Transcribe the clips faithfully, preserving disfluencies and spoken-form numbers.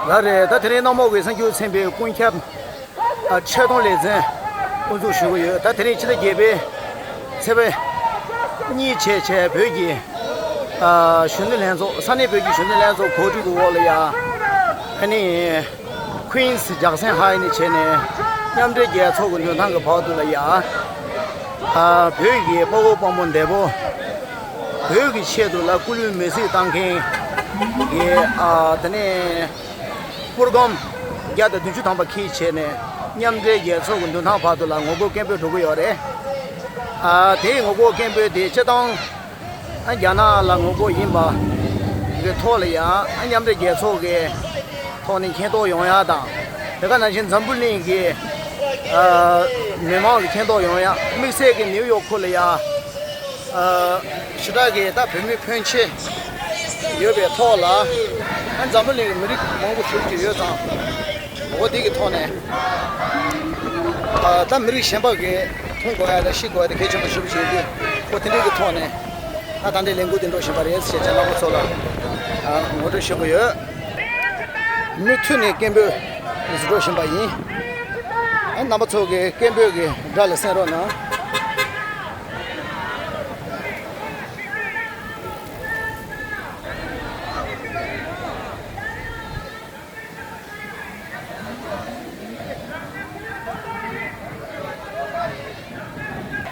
ལགས་རེད། ད་དེ་རིང་གནམ་འོག་གི་གསར་འགྱུར་ཚན་པའི་ཀུན་ཁྱབ་ཨ་ཆེད་གཏོང་ལེ་ཚན་དབུ་འཛུགས་ཞུ་གི་ཡོད། ད་དེ་རིང་ཕྱི་ཟླ་བརྒྱད་པའི་ཚེས་པ་གཉིས་བྱས་བྱས་བོད་ཀྱི་ཨ་གཞོན་ནུ་ལྷན་ཚོགས། ས་གནས་བོད་ཀྱི་གཞོན་ནུ་ལྷན་ཚོགས་གོ་སྒྲིག་གི་འོག་ལ་ཡ། ཨ་ནི་Queens Jackson High ནས་བྱས་ནས་མཉམ་འབྲེལ་རྒྱལ་ཚོགས་ཀྱི་མདུན་ཐང་གི་བར་དུ་ལ་ཡ། ཨ་བོད་ཀྱི་དཔའ་བོ་དཔའ་མོ་འདས་པོ་བོད་ཀྱི་ཆེད་དུ་ལ་སྐུ་ལུས་མེ་གསོད་བཏང་མཁན་གྱི་ཨ་དེ་ནས་པུར་སྒམ་བརྒྱ་དང་བདུན་ཅུ་ཐམ་པ་འཁྱེར་བྱས་ནས་མཉམ་འབྲེལ་རྒྱལ་ཚོགས་ཀྱི་མདུན་ཐང་བར་དུ་ལ་ངོ་རྒོལ་སྐད་འབོད་འགྲོ་གི་ཡོད་རེད། ཨ་དེའི་ངོ་རྒོལ་སྐད་འབོད་དེ་སྤྱིར་བཏང་ཨ་རྒྱ་ནག་ལ་ངོ་རྒོལ་ཡིན་པ་གི་ཐོག་ལ་ཡང་ཨ་མཉམ་འབྲེལ་རྒྱལ་ཚོགས་ཀྱི་ཐོག་ནས་མཁྱེན་རྟོགས་ཡོང་ཡ་དང་། དེ་ག་ནང་བཞིན་འཛམ་བུ་གླིང་གི་ཨ་མི་མང་གི་མཁྱེན་རྟོགས་ཡོང་ཡ། དམིགས་བསལ་གྱི་ནིའུ་ཡོག་ཁུལ་ལ་ཡ་ཨ་ཞེ་དྲག་གི་ད་བོད་མི་ཕོན་ཆེ་ཡོད་པའི་ཐོག་ལ་ཨ་འཛམ་བུ་གླིང་གི་མི་རིགས་མང་པོ་ཞེ་པོ་ཅིག་ཡོད་ཙང་། འོ་དེ་གི་ཐོག་ནས་ཨ་ད་མི་རིགས་གཞན་པ་གི་མཐོང་དགོས་ཡ་དང་ཤེས་དགོས་ཡ་དེ་གལ་ཆེན་པོ་ཞེ་པོ་ཅིག་ཡོད་དུས། འོ་དེ་འདྲའི་གི་ཐོག་ནས་ཨ་ད་ལྟའི་ལས་འགུལ་དེ་འགྲོ་བཞིན་པ་རེད་ཅེས་བྱས་རྣམ་པ་ཚོ་ལ་ཨ་ངོ་སྤྲོད་ཞུ་གི་ཡོད། མུ་མཐུད་ནས་སྐད་འབོད་འགྲོ་བཞིན་པ་ཡིན། ཨ་རྣམ་པ་ཚོ་གི་སྐད་འབོད་ཀྱི་སྒྲ་ལ་གསན་རོགས་གནང་།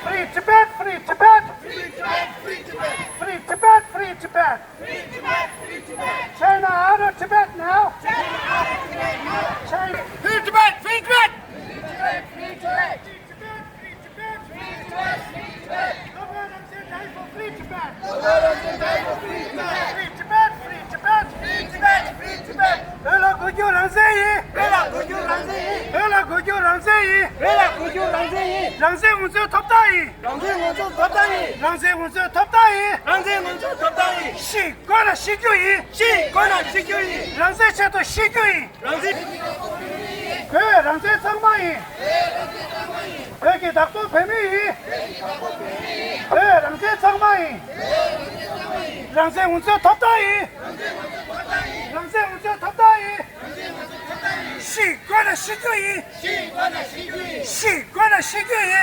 Free Tibet, free Tibet. Free Tibet, free Tibet. Free Tibet, free Tibet. Free Tibet, free Tibet. China out of Tibet now. China out of Tibet now. China. Free Tibet, free Tibet. Free Tibet, free Tibet. Free Tibet, free Tibet. Free Tibet, free Tibet. Free Tibet, free Tibet. Free Tibet, free Tibet. བོད་ལ་གོ་རྒྱུ་རང་བཙན་ཡིན། བོད་ལ་གོ་རྒྱུ་རང་བཙན་ཡིན། བོད་ལ་གོ་རྒྱུ་རང་བཙན་ཡིན། བོད་ལ་གོ་རྒྱུ་རང་བཙན་ཡིན། རང་བཙན་ང་ཚོའི་ཐོབ་ཐང་ཡིན། རང་བཙན་ང་ཚོའི་ཐོབ་ཐང་ཡིན། རང་བཙན་ང་ཚོའི་ཐོབ་ཐང་ཡིན། རང་བཙན་ང་ཚོའི་ཐོབ་ཐང་ཡིན། ཤི་དགོས་ན་ཤི་རྒྱུ་ཡིན། ཤི་དགོས་ན་ཤི་རྒྱུ་ཡིན། རང་བཙན་ཆེད་དུ་ཤི་རྒྱུ་ཡིན། རང་བཙན། བོད་རང་བཙན་གཙང་མ་ཡིན། བོད་ཀྱི་བདག་པོ་བོད་མི་ཡིན། བོད་རང་བཙན་གཙང་མ་ཡིན། རང་བཙན་ང་ཚོའི་ཐོབ་ཐང་ཡིན། རང་བཙན་ང་ཚོའི་ཐོབ་ཐང་ཡིན། ཤི་དགོས་ན་ཤི་རྒྱུ་ཡིན། ཤི་དགོས་ན་ཤི་རྒྱུ་ཡིན། ཤི་དགོས་ན་ཤི་རྒྱུ་ཡིན།